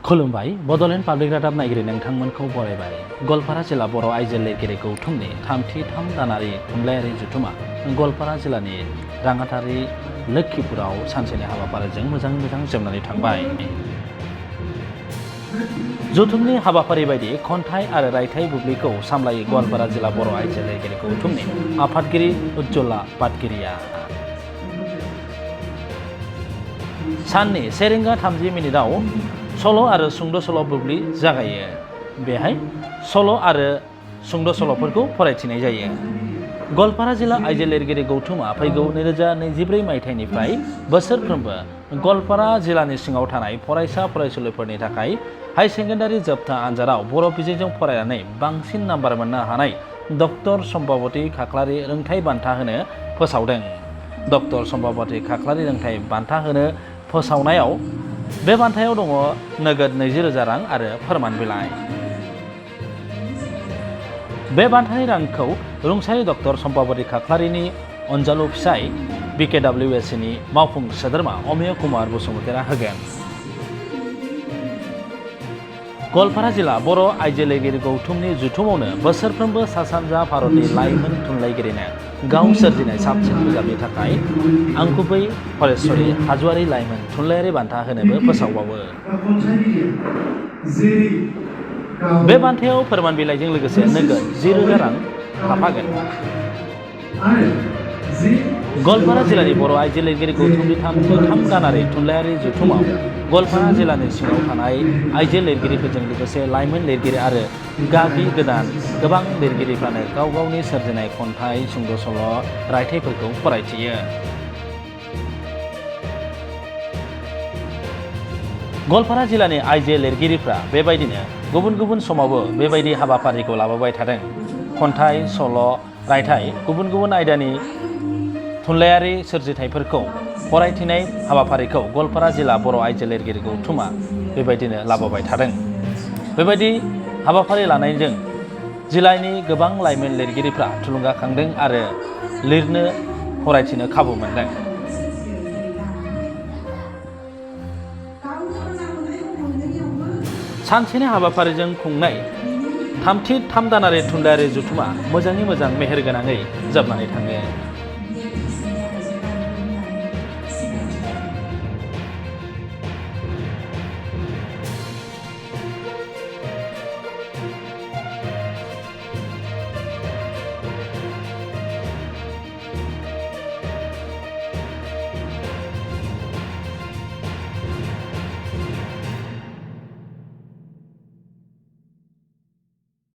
खुलुमबाय बड'लेण्ड पाब्लिक रादाब नायगिरि नोंथांमोनखौ बरायबाय। गवालपारा जिल्ला बर' आइजो लिरगिरि गौथुमनि 3 दानारि थुनलाइयारि जथुमा गवालपारा जिल्लानि राङाथारि लोक्षिपुराव सानसेनि हाबाफारिजों मोजां जोबनानै थांबाय। जथुमनि हाबाफारि बायदि खन्थाइ आरो रायथाइ बुब्लिखौ सामलायो गवालपारा जिल्ला बर' आइजो लिरगिरि गौथुमनि आफादगिरि उज्ज्वला पाटगिरिया। साननि 1:30 सल' आरो सुंद' सल' बुब्लि जागायो। बेहाय सल' आरो सुंद' सल'फोरखौ फरायथिनाय जायो। गवालपारा जिल्ला आइजो लिरगिरि गौथुमा फैगौ 2024 मायथाइनिफ्राय बोसोरफ्रोमबो गवालपारा जिल्लानि सिङाव थानाय फरायसा फरायसुलिफोरनि थाखाय हाई सेकेन्डारि जोबथा आनजादाव बर' बिजोंजों फरायनानै बांसिन नाम्बार मोननो हानाय डक्टर सम्भाबती खाख्लारि रोंथाइ बान्था होनो फोसावदों। डक्टर सम्भाबती खाख्लारि रोंथाइ बान्था होनो फोसावनायाव बे बान्थायाव दङ नोगोद 20,000 रां आरो फोरमान बिलाइ। बे बान्थानि रांखौ रुंसारि डक्टर सम्भाबती खाख्लारिनि अनजालु फिसाय BKWSनि मावफुं सोद्रोमा अमेय कुमार बसुमतारिया होगोन। गवालपारा जिल्ला बर' आइजो लिरगिरि गौथुमनि जथुमावनो बोसोरफ्रोमबो सा सानजा भारतनि लाइमोन थुनलाइगिरिनो गाव सोरजिनाय साबसिन बिजाबनि थाखाय आंगुबै हरेश्वरी हाज'वारि लाइमोन थुनलाइयारि बान्था होनोबो फोसावबावो। बे बान्थायाव फोरमान बिलाइजों लोगोसे नोगोद 10,000 रां थाफागोन। गवालपारा जिल्लानि बर' आइजो लिरगिरि गौथुमनि 3 दानारि थुनलाइयारि जथुमाव गवालपारा जिल्लानि सिङाव थानाय आइजो लिरगिरिफोरजों लोगोसे लाइमोन लिरगिरि आरो गागि गोदान गोबां लिरगिरिफ्रानो गाव गावनि सोरजिनाय खन्थाइ, सुंद' सल', रायथाइफोरखौ फरायथियो। गवालपारा जिल्लानि आइजो लिरगिरिफ्रा बेबायदिनो गुबुन समावबो बेबायदि हाबाफारिखौ लाबोबाय थादों। खन्थाइ, सल', रायथाइ, गुबुन आयदानि थुनलाइयारि सोरजिथाइफोरखौ फरायथिनाय हाबाफारिखौ गवालपारा जिल्ला बर' आइजो लिरगिरि गौथुमा बेबायदिनो लाबोबाय थादों। बेबायदि हाबाफारि लानायजों जिल्लानि गोबां लाइमोन लिरगिरिफ्रा थुलुंगाखांदों आरो लिरनो फरायथिनो खाबु मोनदों। सानसेनि हाबाफारिजों खुंनाय 3 दानारि थुनलाइयारि जथुमा मोजाङै मोजां मेहेरगोनाङै जोबनानै थाङो।